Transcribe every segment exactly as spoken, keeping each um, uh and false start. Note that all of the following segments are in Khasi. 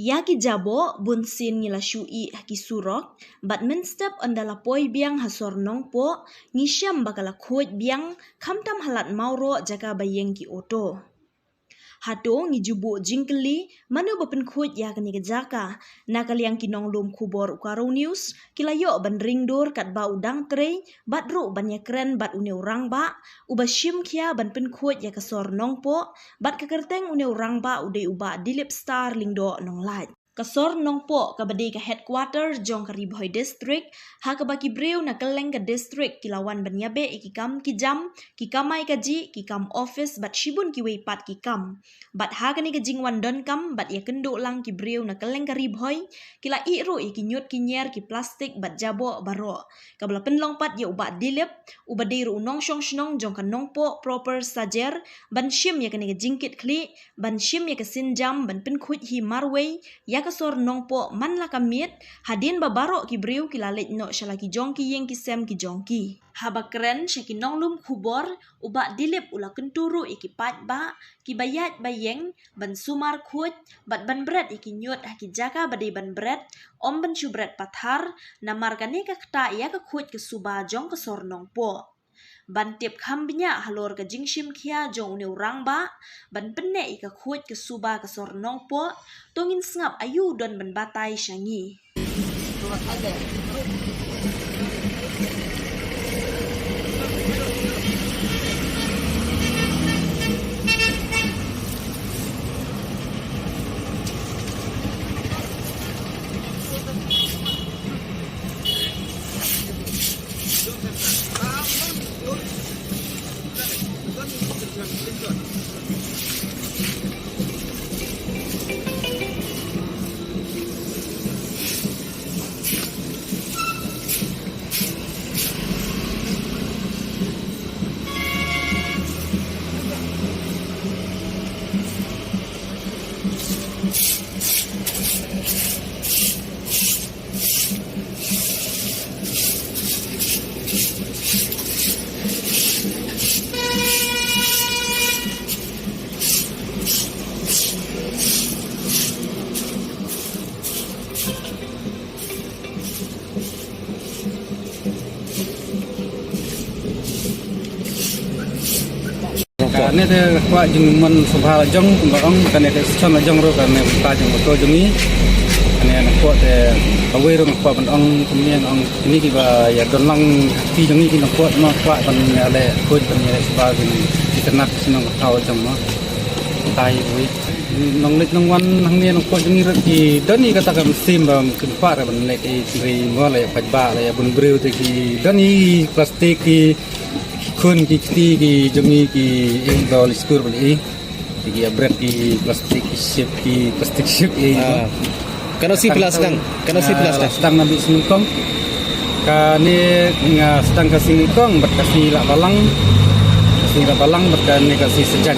Ïa ki jaboh bun sien ngi la shu ih ha ki surok, bad mynstep ynda la poi biang ha sor Nongpoh, ngi shem ba ka la khuid biang, khamtam ha Lad Mawroh jaka ba ïeng ki auto. Hato ngi ju buh jingkylli, mano ba pynkhuid ïa kane ka jaka? Na ka liang ki nonglum khubor u Garo News, ki la ïoh ban ring dur katba u dang trei, bad ruh ban ïakren bad une u rangbah, uba shim khia ban pynkhuid ïa ka sor Nongpoh, bad ka kyrteng une u rangbah u dei u Bah Dilip Star Lyngdoh Nonglait. Ka sor Nongpoh kaba dei ka headquarter jong ka Ri Bhoi District, ha kaba ki briew na kylleng ka district ki la wan ban ïabeh ïa ki kam ki jam, ki kamai kajih, ki kam office bad shibun kiwei pat ki kam. Bad ha kane ka jingwan donkam bad ïakynduh lang ki briew na kylleng ka Ri Bhoi, ki la ih ruh ïa ki ñiut ki ñier, ki plastik bad jaboh baroh. Kaba la pynlong pat ïa u Bah Dilip, uba dei ruh u nongshong shnong jong ka Nongpoh proper Sajer, ban shim ïa kane ka jingkit khlieh, ban shim ïa ka sienjam ban pynkhuid hi marwei ïa ka sor Nongpoh man la ka miet, hadien ba baroh ki briew ki la leit noh sha la ki jong ki ïing ki sem ki jong ki. Haba kren sha ki nonglum khubor, u Bah Dilip u la kyntu ruh ïa ki paidbah kiba ïaid ba ïeng ban sumar khuid bad ban bret ïa ki ñiut ha ki jaka ba dei ban bret, ym ban shu bret pathar, namar kane ka ktah ïa ka khuid ka suba jong ka sor Nongpoh. Ban tip kham bniah halor ka jingshim khia jong une u rangbah ban pynneh ïa ka khuid ka suba ka sor Nongpoh, to ngin sngap aïu don ban batai sha ngi. Kane te kwah jingmut sngewbha la jong, kumba ong, kane te session la jong ruh, kane ka jong auto jong ngi. Kane nga kwah te, kawei ruh nga kwah ban ong, kumne nga ong, kine kiba ïa don lang ha kti jong ngi ki nongpop ma kwah ban ïa leh khuid ban ïa leh sngewbha jong ki tnat shnong ka thaw jong ma. Tai wei. Nongleit nongwan hangne nongpop jong ngi ruh ki don i kata ka mynsiem ba kin kwah ruh ban leh ki, ki ri mo la ïa paidbah la ïa bun briew te ki don i plastik ki Khun ki kti ki jong ngi ki ing ba li skur ba li. Ki ïa bret ki plastik ki ship ki plastik ship ing. Ah. Kano si plastik? Kano si plastik? Tang na bi sngewkong. Kane nga sdang ka sngewkong bad ka sngi la balang. Ka sngi la balang bad kane ka sngi sejan.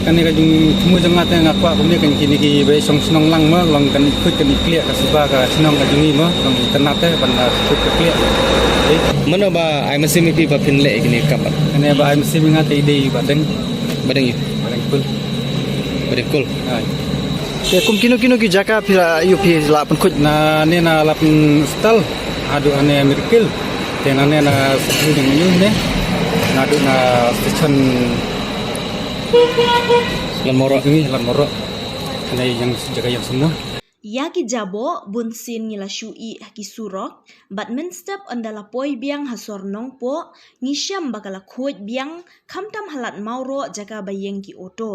Kane ka jingthmu jong nga te nga kwah kumne kan kine ki ba shong shnong lang ma long kan i khuid kan i kliah ka suba ka shnong ka jong ngi ma long i tnat te ban ka khuid ka kliah. Mano ba ai mynsiem ïa phi ba phin leh kine ka kam? Kane ba ai mynsiem ïa nga te i dei Bah Deng. Bah Deng ïa? Bah Deng Kul. Bah Deng Kul. Ai. Te kum kino kino ki jaka phi la ïoh phi la pynkhuid? Na ne na la pyn stal haduh ane Miracle. Te na ne na stal jong ïoh ne. Naduh na station Lad Mawroh. Jong ngi Lad Mawroh. Kane ïa jaka ïa semua. Ïa ki jaboh bun sien ngi la shu ih ha ki surok, bad mynstep ynda la poi biang ha sor Nongpoh, ngi shem ba ka la khuid biang, khamtam ha Lad Mawroh jaka ba ïeng ki auto.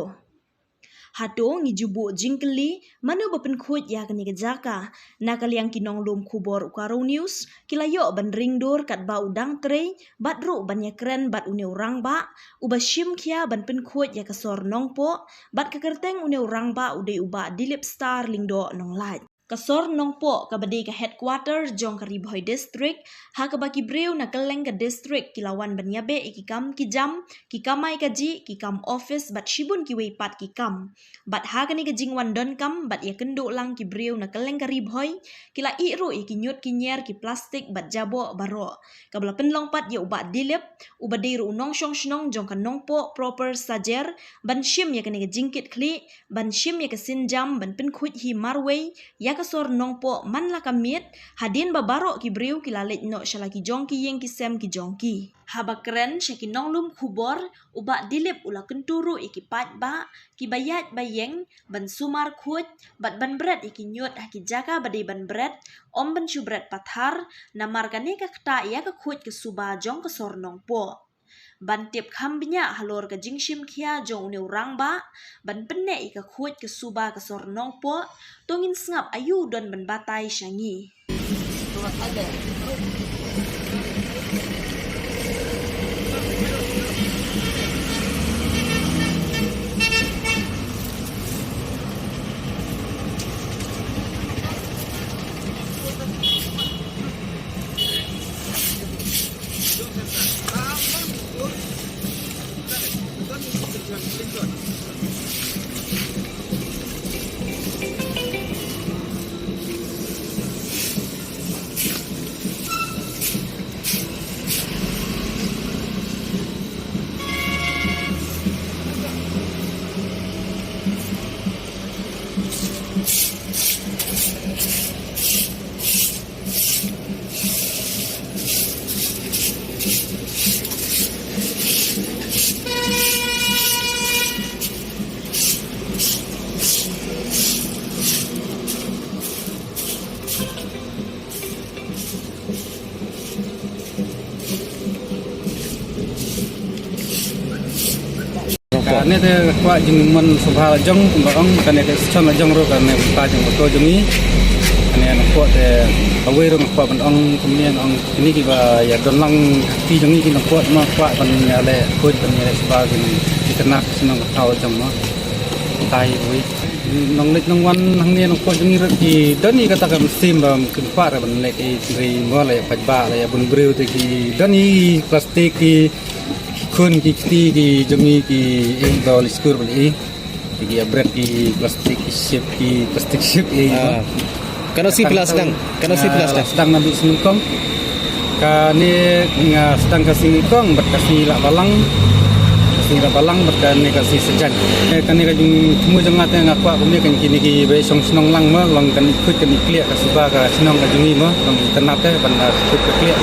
Hato ngi ju buh jingkylli, mano ba pynkhuid ïa kane ka jaka? Na ka liang ki nonglum khubor u Garo News, ki la ïoh ban ring dur katba u dang trei, bad ruh ban ïakren bad une u rangbah, uba shim khia ban pynkhuid ïa ka sor Nongpoh, bad ka kyrteng une u rangbah u dei u Bah Dilip Star Lyngdoh Nonglait. Ka sor Nongpoh kaba dei ka headquarter jong ka Ri Bhoi District, ha kaba ki briew na kylleng ka district ki la wan ban ïabeh ïa ki kam ki jam, ki kamai kajih, ki kam office bad shibun kiwei pat ki kam. Bad ha kane ka jingwan donkam bad ïakynduh lang ki briew na kylleng ka Ri Bhoi, ki la ïeh ruh ïa ki ñiut ki ñier, ki plastik bad jaboh baroh. Kaba la pynlong pat ïa u Bah Dilip, uba dei ruh u nongshong shnong jong ka Nongpoh Proper Sajer, ban shim ïa kane ka jingkitkhlieh, ban shim ïa ka sienjam ban pynkhuid hi marwei ïa ka sor Nongpoh man la ka miet, hadien ba baroh ki briew ki la leit noh sha la ki jong ki ïing ki sem ki jong ki. Haba kren sha ki nonglum khubor, u Bah Dilip u la kyntu ruh ïa ki paidbah kiba ïaid ba ïeng ban sumar khuid bad ban bret ïa ki ñiut ha ki jaka ba dei ban bret, ym ban shu bret pathar, namar kane ka ktah ïa ka khuid ka suba jong ka sor Nongpoh. Ban tip kham bniah halor ka jingshim khia jong une u rangbah ban pynneh ïa ka khuid ka suba ka sor Nongpoh, to ngin sngap aïu don ban batai sha ngi. Kane te ka kwah jingmon sngewbha la jong, kumba ong kane ka session la jong ruh kane ka jingmon to jong ngi. Kane nga kwah te kawei ruh nga kwah ban ong kumne, nga ong kine kiba ïa don lang ha kti jong ngi ki nongkwah ma kwah ban ïa leh khuid ban ïa leh sngewbha jong ngi. Ki tnat shnong ka thaw jong ma. Tai wei. Nongleit nongwan hangne nongkwah jong ngi ruh ki don ïa kata ka mynsiem ba ym kyrpad ban leh ki, hynrei ma la ïa paidbah la ïa bun briew te ki don ïa ki plastik ki khun ki kti ki jong ngi ki, eh, ba leit skul ba leit, eh. Ki ïa bret ki plastik ki ship ki plastik ship, eh. Ah. Kano si plastik? Kano si plastik? Sdang naduh sngewkom. Kane nga sdang ka sngewkom bad ka sngi la balang. Ka sngi la balang bad kane ka sngi sajan. Eh, kane ka jingthmu jong nga te nga kwah kumne kan kine ki ba shong shnong lang ma, long kan khuid kan klieh ka suba ka shnong ka jong ngi ma, long internet te ban khuid ka klieh.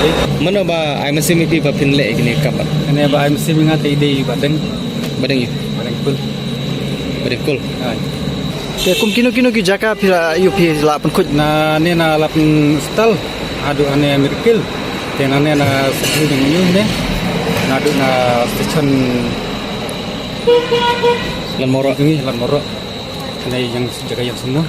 Eh. Mano ba ai mynsiem ïa phi ba phin leh kine ka kap? Kane ba ai mynsiem ïa nga te i dei Bah Deng. Bah Deng ïa? Bah Deng Kul. Bah Deng Kul. Hai. Te kum kino kino ki jaka phi la ïoh phi la pynkhuid? Na ne na la pynstal haduh ane Miracle. Te na ne na sdang jong ngi ne. Naduh na station Lad Morok. Ngi Lad Morok. Kane ïa jaka ïeng semua.